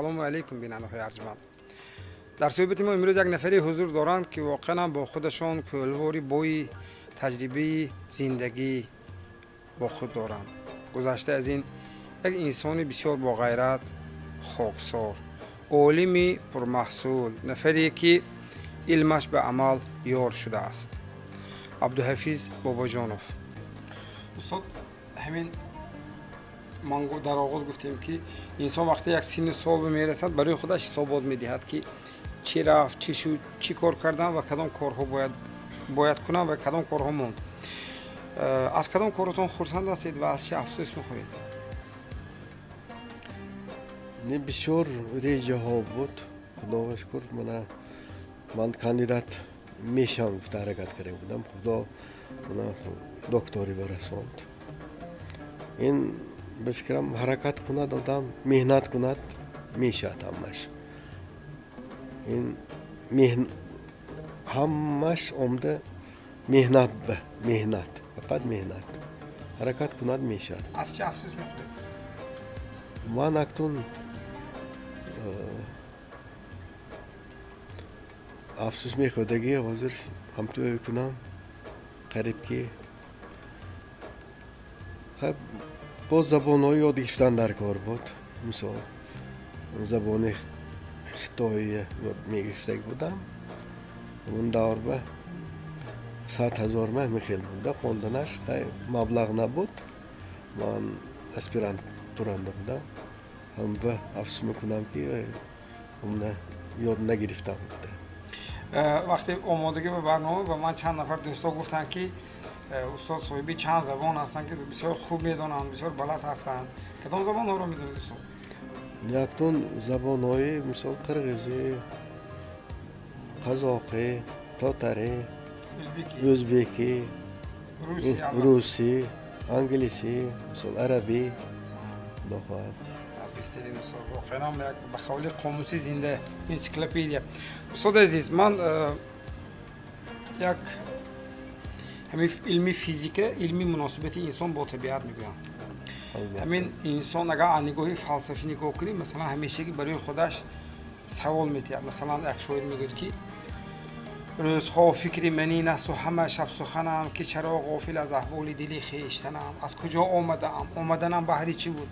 Ассалому алайкум, бинандаҳои арҷманд. Дар суҳбати мо имрӯз як нафаре ҳузур доранд, ки воқеан бо худашон кӯлвори бои таҷрибаи зиндагӣ бо худ доранд. Гузашта аз ин як инсони бисёр боғайрат, хоксор, олими пурмаҳсул, нафаре ки илмаш ба амал ёр шудааст. Абдуҳафиз Бобоҷонов. Устод, ҳамин ман дар оғоз гуфтем, ки инсон вақте як синну сол мерасад, барои худаш ҳисобот медиҳад, ки чӣ рафт, чӣ шуд, чӣ кор кардам ва кадом корҳо бояд кунам ва кадом корҳо монд. Аз кадом коротон хурсанд ҳастед ва аз чӣ афсӯс мехӯред? Не, бисёр реҷаҳо буд, худоро шукр. Мана ман кандидат мешавам гуфта ҳаракат карда будам, худо мана докторӣ барасонд. Ин ба фикрам, ҳаракат кунад одам, меҳнат кунад, мешавад ҳамаш. Ин ҳамаш омда меҳнат, ба меҳнат, фақат меҳнат, ҳаракат кунад, мешавад. Аз чӣ афсӯс мехӯред? Ман акнун афсӯс мехӯрдагӣ ҳозир ҳамтӯ кунам, қариб ки боз забонҳои ёд гирифтан дар кор буд. Мисол, забони хитоия ёд мегирифтаг будам. Он давр ба 100 000 ма мехел буда хонданаш, маблағ набуд. Ман аспирантуранда будам. Ҳам ба афсӯс мекунам, ки умна ёд нагирифтам. Вақте омодагӣ ба барнома ба ман чанд нафар дӯстҳо гуфтанд, ки устод соҳиби чанд забон ҳастанд, ки бисёр хуб медонанд, бисёр балад ҳастанд. Кадом забонҳоро медонед, устод? Яктун забонҳои, мисол, қирғизӣ, қазоқӣ, тотарӣ, ӯзбекӣ, русӣ, англисӣ, мисол, арабӣ, худо хоҳад. Беҳтарин, устод, воқеан як ба қавли қомуси зинда, энсиклопедия. Устоди азиз, ман як ҳамин илми физика илми муносибати инсон бо табиат мегӯям. Ҳамин инсон агар аз нигоҳи фалсафӣ нигоҳ кунем, масалан, ҳамешагӣ барои худаш савол метиҳад. Масалан, як шоир мегӯяд, ки рӯзҳо фикри манин асту ҳама шаб суханам, ки чаро ғофил аз аҳволи дили хештанам, аз куҷо омадаам, омаданам баҳри чӣ буд,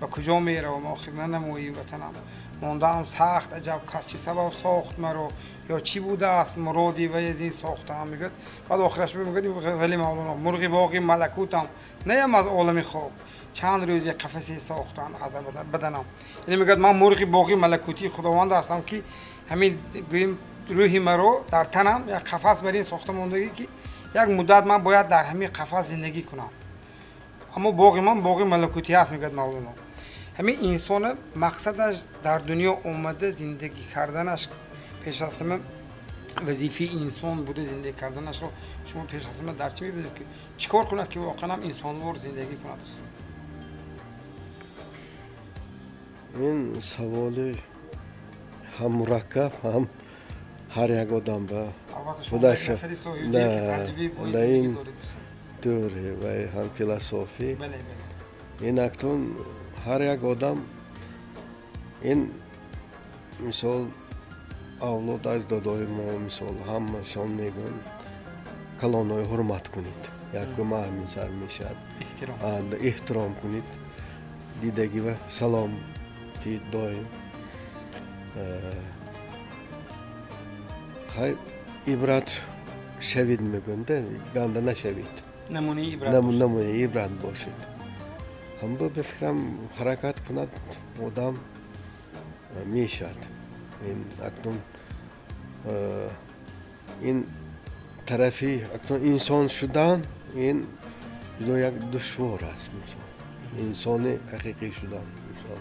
ба куҷо меравам, охир нанамои ватанам, мондаам сахт аҷаб, кас чӣ сабаб сохт маро, ё чӣ будааст муроди вай аз ин сохтаам, мегӯяд. Баъд охираш мегӯяд ғазали Мавлоно: мурғи боғи малакутам, наям аз олами хок, чанд рӯзе қафасе сохтанд аз баданам. Яъне мегӯяд, ман мурғи боғи малакутии худованд ҳастам, ки ҳамин гӯем рӯҳи маро дар танам як қафас бар ин сохта мондагӣ, ки як муддат ман бояд дар ҳамин қафас зиндагӣ кунам, аммо боғи ман боғи малакутӣ аст, мегӯяд Мавлоно. Ҳамин инсона мақсадаш дар дунё омада зиндагӣ карданаш, пеш аз ҳама вазифаи инсон буда зиндагӣ карданашро шумо пеш аз ҳама дар чӣ мебинед, ки чӣ кор кунад, ки воқеан ҳам инсонвор зиндагӣ кунад, устод? Ин саволи ҳам мураккаб, ҳам ҳар як одам ба худаш ин тур ва ҳам философӣ. Ин акнун ҳар як одам, ин мисол, авлод аз додои мо, мисол, ҳамашон мегӯянд: калонҳои ҳурмат кунед. Якума ҳамин сар мешавад, эҳтиром кунед, дидагӣ ва салом дид доим. Хай, ибрат шавид мегӯянд, ганда нашавид, намунаи ибрат бошед. Ҳам ба фикрам, ҳаракат кунад одам, мешавад. Ин акнун ин тарафи акнун инсон шудан ин ҷудо як душвор аст. Мисол, инсони ҳақиқӣ шудан, мисол,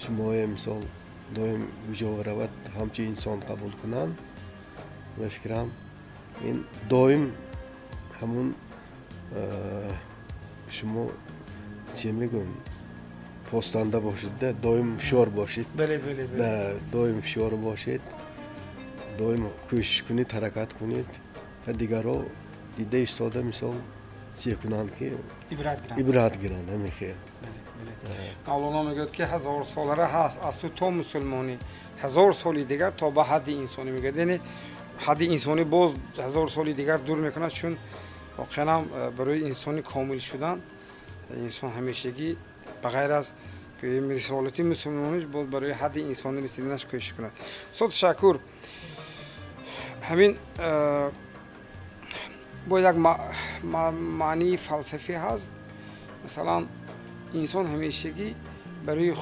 шумое, мисол, доим куҷо равад, ҳамчун инсон қабул кунанд. Ба фикрам, ин доим ҳамун шумо чӣ мегӯем, постанда бошед, доим ҳушёр бошед, доим ҳушёр бошед, доим кӯшиш кунед, ҳаракат кунед. Дигарро дида истода, мисол, чӣ кунанд, ки ибрат гиранд, ҳамин хел. Мавлоно мегӯяд, ки 1000 солара ҳаст аз ту то мусулмонӣ, 1000 соли дигар то ба ҳадди инсонӣ мегӯяд. Яъне ҳадди инсонӣ боз 1000 соли дигар дур мекунад, чун воқеан ҳам барои инсони комил шудан инсон ҳамешагӣ ба ғайр аз рисолати мусулмониш боз барои ҳадди инсонӣ расиданаш кӯшиш кунад. Устод, ташаккур. Ҳамин бо як маънии фалсафӣ ҳаст. Масалан, инсон ҳамешагӣ барои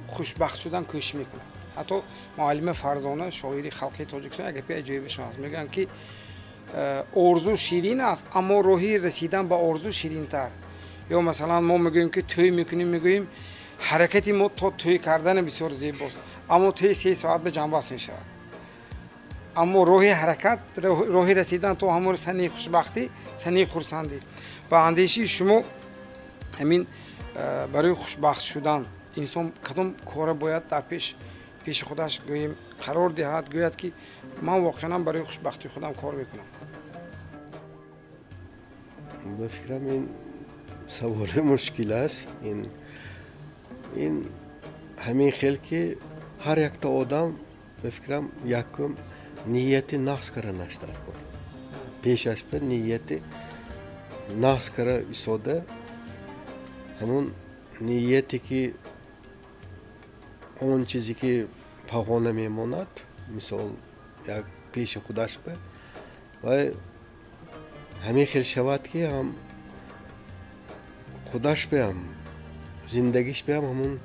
хушбахт шудан кӯшиш мекунад. Ҳатто муаллима Фарзона, шоири халқи Тоҷикистон, як гапи аҷоибашон ҳаст. Мегӯянд, ки орзу ширин аст, аммо роҳи расидан ба орзу ширинтар. Ё масалан, мо мегӯем, ки тӯй мекунем, мегӯем ҳаракати мо то тӯй кардани бисёр зебост, аммо тӯй 3 соат ба ҷанбаст мешавад. Аммо роҳи ҳаракат, роҳи расидан то ҳамон санаи хушбахтӣ, санаи хурсандӣ. Ба андешаи шумо ҳамин барои хушбахт шудан инсон кадом кора бояд дар пеши худаш гӯем қарор диҳад, гӯяд, ки ман воқеан барои хушбахтии худам кор мекунам? Ба фикрам, ин саволи мушкил аст. Ин ҳамин хел ки ҳар якта одам, ба фикрам, якум нияти нағз карданаш дар кор, пешаш ба нияти нағз кара истода, ҳамон нияте ки он чизе ки пағона мемонад, мисол, як пеши худаш ба вай ҳамин хел шавад, ки ҳам худаш беам, зиндагиш беам ҳамон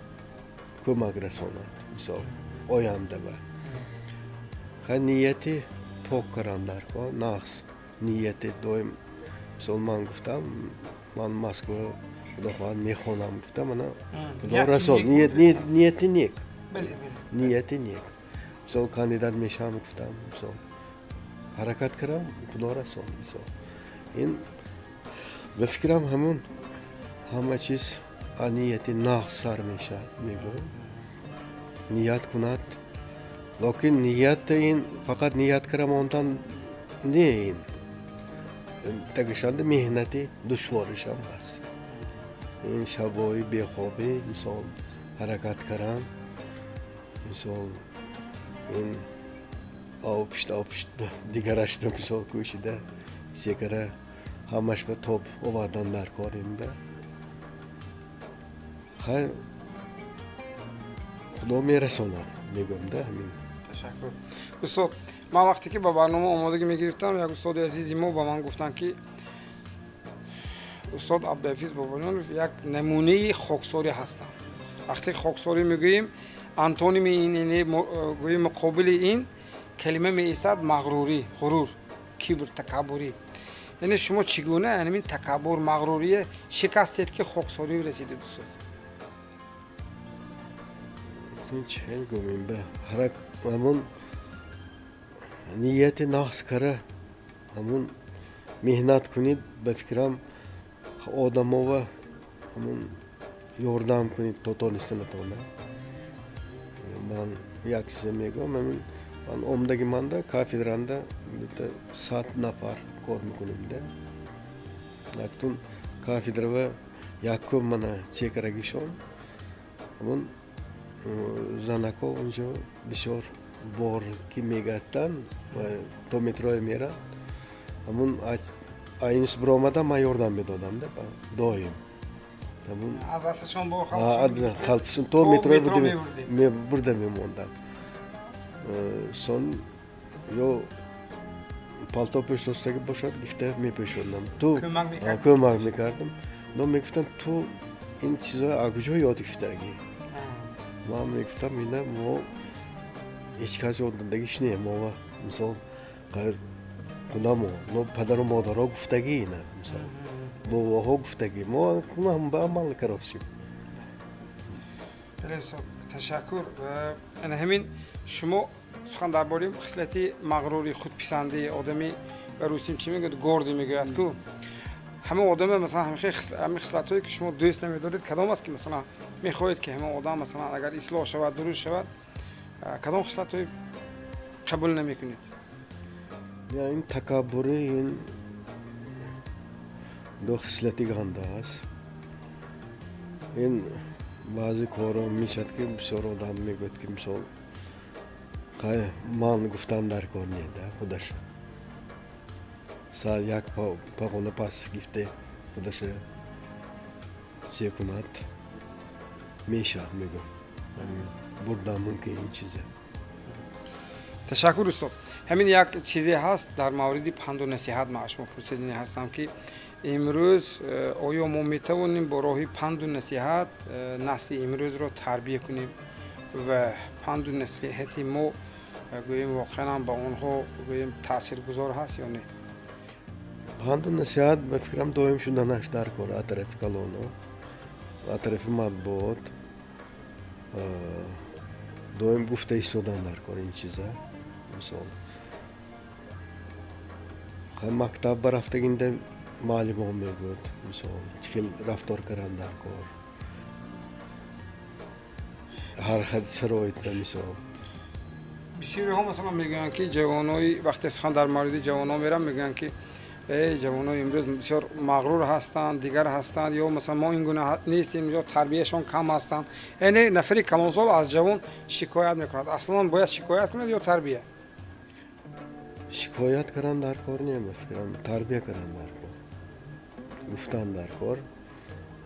кӯмак расонад, мисол, оянда ба. Хай, нияти пок кардан дар кор, нағз нияти доим. Мисол, ман гуфтам, ман Москва, худо хоҳад, мехонам гуфтам, ана худо расон, нияти нек, нияти нек. Мисол, кандидат мешавам гуфтам, мисол, ҳаракат кардам, худо расон. Мисол, ин ба фикрам ҳамон ҳама чиз нияти нағз сар мешавад, мегӯям, ният кунад. Локин ният ин фақат ният кара мондан не, ин тагишанда меҳнати душворишам ҳаст. Ин шабои бехобӣ, мисол, ҳаракат кардан, мисол, ин опишт опишт дигараш ба, мисол, кӯшида секара ҳамаш ба тоб овардан дар кор. Ин ба хай худо мерасонад, мегӯям да ҳамин. Ташаккур, устод. Ман вақте ки ба барнома омодагӣ мегирифтам, як устоди азизи мо ба ман гуфтанд, ки устод Абдуҳафиз Бобоҷонов як намунаи хоксорӣ ҳастанд. Вақте хоксорӣ мегӯем, антоними ин, гӯем муқобили ин калима меистад мағрурӣ, ғурур, кибр, такаббурӣ. Яъне шумо чӣ гуна ҳамин такаббур, мағрурие шикастед, ки хоксорӣ расидед, устод? Чӣ гӯем, ба ҳамон нияти нағз кара, ҳамон меҳнат кунед, ба фикрам, одамова ҳамон ёрдам кунед то тонистанатона. Ман як чизе мегӯям, ҳамин ман омдаги манда кафедранда битта 100 нафар кор мекунем да. Яктун кафедрава якум мана чекарагишон ҳамон занако онҷо бисёр бор ки мегаштанд то метроя меранд, ҳамон айнис биромада ман ёрдам медодам да доим. Аз дасташон бо халташон то метроя бурда мемондам. Сон ё палто пӯштостагӣ бошад, гифта мепӯшондам, ту кӯмак мекардам. Но мегуфтанд, ту ин чизҳои аз куҷо ёд гирифтагӣ? Ман мегуфтам, ина мо ҳеҷ кас ёд додагиш не, мо мисол худамо, но падару модаро гуфтагӣ, ина мисол бобоҳо гуфтагӣ, мо ҳам ба амал каросем. Ташаккур. Ана ҳамин шумо сухан дар бораи хислати мағрури, худписандии одами, ба русим чӣ мегӯяд, гордӣ мегӯяд ку, ҳама одаме, масалан, ҳамин хислатҳое ки шумо дӯст намедоред, кадом аст, ки масалан мехоҳед, ки ҳама одам, масалан, агар ислоҳ шавад, дуруст шавад, кадом хислатҳои қабул намекунед? Ин такаббури, ин ду хислати ганда аст. Ин Баъзе корҳо мешавад, ки бисёр одам мегӯяд, ки мисол ман гуфтам дар кор не, да худаш як пағона пас гифте худаша чие кунад, мешавад, мегӯям, бурдан мумкин ин чиза. Ташаккур, устод. Ҳамин як чизе ҳаст дар мавриди панду насиҳат. Ман аз шумо пурсидани ҳастам, ки имрӯз оё мо метавонем бо роҳи панду насиҳат насли имрӯзро тарбия кунем ва панду насиҳати мо, гӯем, воқеан ба онҳо, гӯем, таъсиргузор ҳаст ё не? Панду насиҳат, ба фикрам, доим шуданаш дар кор аз тарафи калоно, аз тарафи матбуот доим гуфта истодан дар кор ин чиза. Мисол, мактаб ба рафтагинда муаллимон мегӯяд, мисол, чӣ хел рафтор кардан дар кор ҳар хел шароитда. Мисол, бисёриҳо, масалан, мегӯянд, ки ҷавонои, вақте сухан дар мавриди ҷавонон мерам, мегӯянд, ки ҷавонои имрӯз бисёр мағрур ҳастанд, дигар ҳастанд, ё масалан мо ин гуна нестем, ё тарбияшон кам ҳастанд. Яъне нафари калонсол аз ҷавон шикоят мекунад. Аслан бояд шикоят кунад ё тарбия? Шикоят кардан дар кор не, ба фикрам, тарбия кардан дар кор, гуфтан дар кор.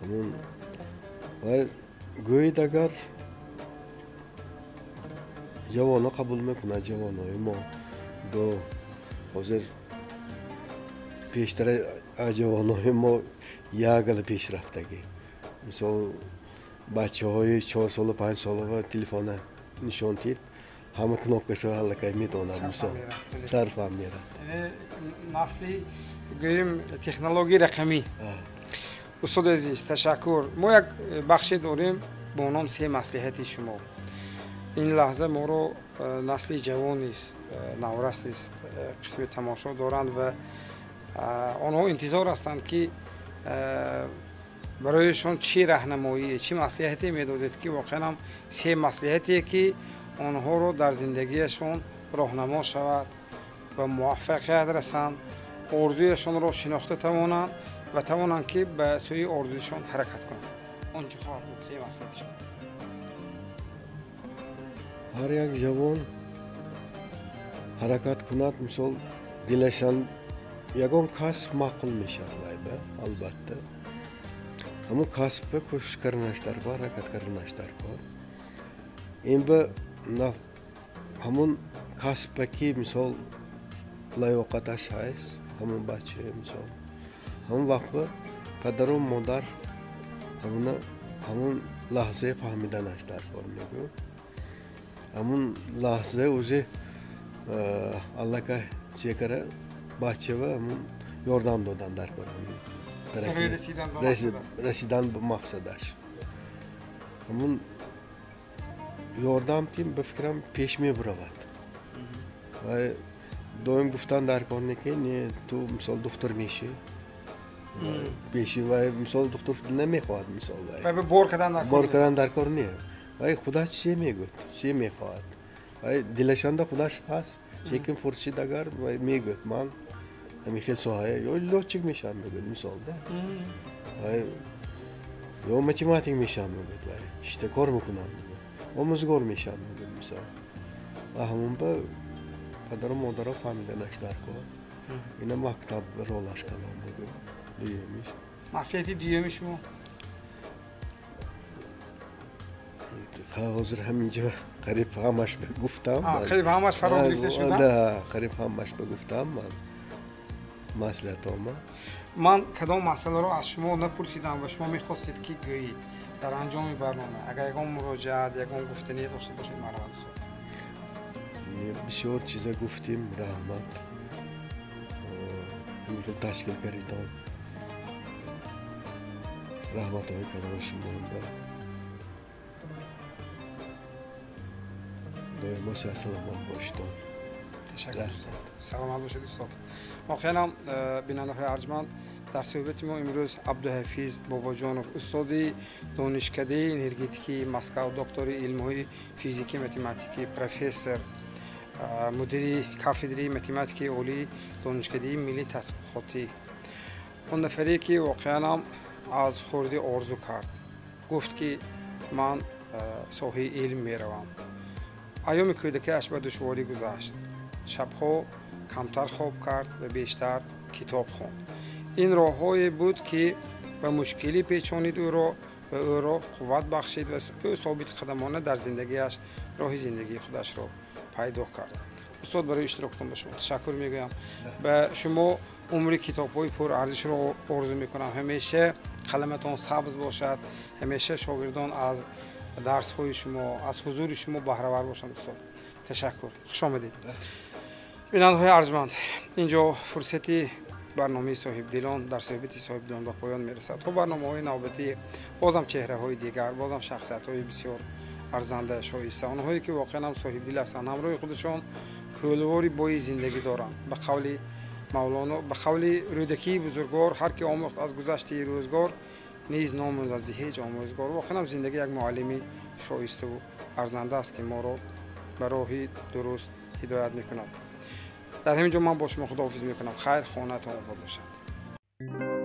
Ҳамун гӯед, агар ҷавонҳо қабул мекунад. Ҷавонҳои мо до ҳозир пештара аз ҷавонҳои мо як гала пешрафтагӣ. Мисол, бачаҳои 4 сола, 5 сола телефона нишон тид, ҳама кнопкашо аллакай медонад, мисол, сарфам мерад. Насли, гӯем, технологияи рақамӣ. Устоди азиз, ташаккур. Мо як бахше дорем бо ном «Се маслиҳати шумо». Ин лаҳза моро насли ҷавон низ, наврас низ қисми тамошо доранд ва онҳо интизор ҳастанд, ки барояшон чӣ раҳнамоие, чӣ маслиҳате медодед, ки воқеан ҳам се маслиҳате, ки онҳоро дар зиндагиашон роҳнамо шавад, ба муваффақият расанд, орзуяшонро шинохта тавонанд ва тавонанд, ки ба сӯи орзуяшон ҳаракат кунанд. Он чӣ хоҳад буд, се маслиҳати шумо? Ҳар як ҷавон ҳаракат кунад, мисол, дилашан ягон касб маъқул мешавад вайба, албатта, ҳамун касбба кӯшиш карданаш дар кор, ҳаракат карданаш дар кор. Ин ба ҳамун касбба, ки, мисол, лаёқаташ ҳаст ҳамун бача, мисол, ҳамун вақтба падару модар ҳамуна ҳамун лаҳзае фаҳмиданаш дар кор, мегӯ, ҳамун лаҳза уже аллакай чие кара бачава ҳамун ёрдам додан дар кор расидан ба мақсадаш. Ҳамун ёрдам тим, ба фикрам, пеш мебуравад. Ва доим гуфтан дар кор не, ки не, ту, мисол, духтур мешӣ пеши вай, мисол, духтур намехоҳад, мисол. Бор кардан дар кор не. Вай худаш чие мегӯяд, чие мехоҳад, вай дилашанда худаш ҳаст. Лекин пурсид агар, вай мегӯяд: «Ман ҳамин хел соҳая ё лётчик мешавам», мегӯяд, мисол, да, вай ё математик мешавам, мегӯяд, вай ишта кор мекунам, мегӯяд, омӯзгор мешавам, мегӯяд, мисол. Ва ҳамун ба падару модаро фаҳмиданаш дар кор. Ина мактаб ролаш калон, мегӯяд. Дуюмиш. Маслиҳати дуюми шумо? Ҳозир ҳаминҷо қариб ҳамаш ба гуфтам. Қариб ҳамаш фаро гирифта шуда. Да, қариб ҳамаш ба гуфтам ман маслиҳатома. Ман кадом масъаларо аз шумо напурсидам ва шумо мехостед, ки гӯед дар анҷоми барнома? Агар ягон муроҷиат, ягон гуфтание дошта бошед, марҳамат, устод. Бисёр чиза гуфтим. Раҳмат, ҳамин хел ташкил кардитон. Раҳматҳои калони шумода. Доимо саломат бошедон. Ташаккур, саломат бошед, устод. Воқеан ҳам, бинандаҳои арҷманд, дар суҳбати мо имрӯз Абдуҳафиз Бобоҷонов, устоди Донишкадаи энергетикии Москав, доктори илмҳои физики математикӣ, профессор, мудири кафедраи математикаи олии Донишкадаи миллии тадқиқотӣ, он нафаре, ки воқеан ҳам аз хурдӣ орзу кард, гуфт, ки Ман соҳаи илм меравам. Айёми кӯдакиаш ба душворӣ гузашт. Шабҳо камтар хоб кард ва бештар китоб хонд. Ин роҳҳое буд, ки ба мушкилӣ печонид ӯро ва ӯро қувват бахшид ва ӯ собитқадамона дар зиндагиаш роҳи зиндагии худашро пайдо кард. Устод, барои иштироктон ба шумо ташаккур мегӯям. Ба шумо умри китобҳои пурарзишро орзу мекунам. Ҳамеша қаламатон сабз бошад, ҳамеша шогирдон аз дарсҳои шумо, аз ҳузури шумо баҳравар бошанд. Устод, ташаккур, хуш омадед. Бинандаҳои арҷманд, инҷо фурсати барномаи соҳибдилон дар суҳбати соҳибдилон ба поён мерасад. То барномаҳои навбатӣ бозам чеҳраҳои дигар, бозам шахсиятҳои бисёр арзанда, шоиста, онҳое ки воқеан ҳам соҳибдил ҳастанд, ҳамроҳи худашон кӯлвори бои зиндагӣ доранд. Ба қавли Мавлоно, ба қавли Рӯдакии бузургвор, ҳар ки омӯхт аз гузашти рӯзгор, низ номӯз аз ҳеҷ омӯзгор. Воқеан ҳам зиндагӣ як муаллими шоиставу арзанда аст, ки моро ба роҳи дуруст ҳидоят мекунад. Дар ҳамин ҷо ман бо шумо худоҳофиз мекунам. Хайр, хонатон обод бошад.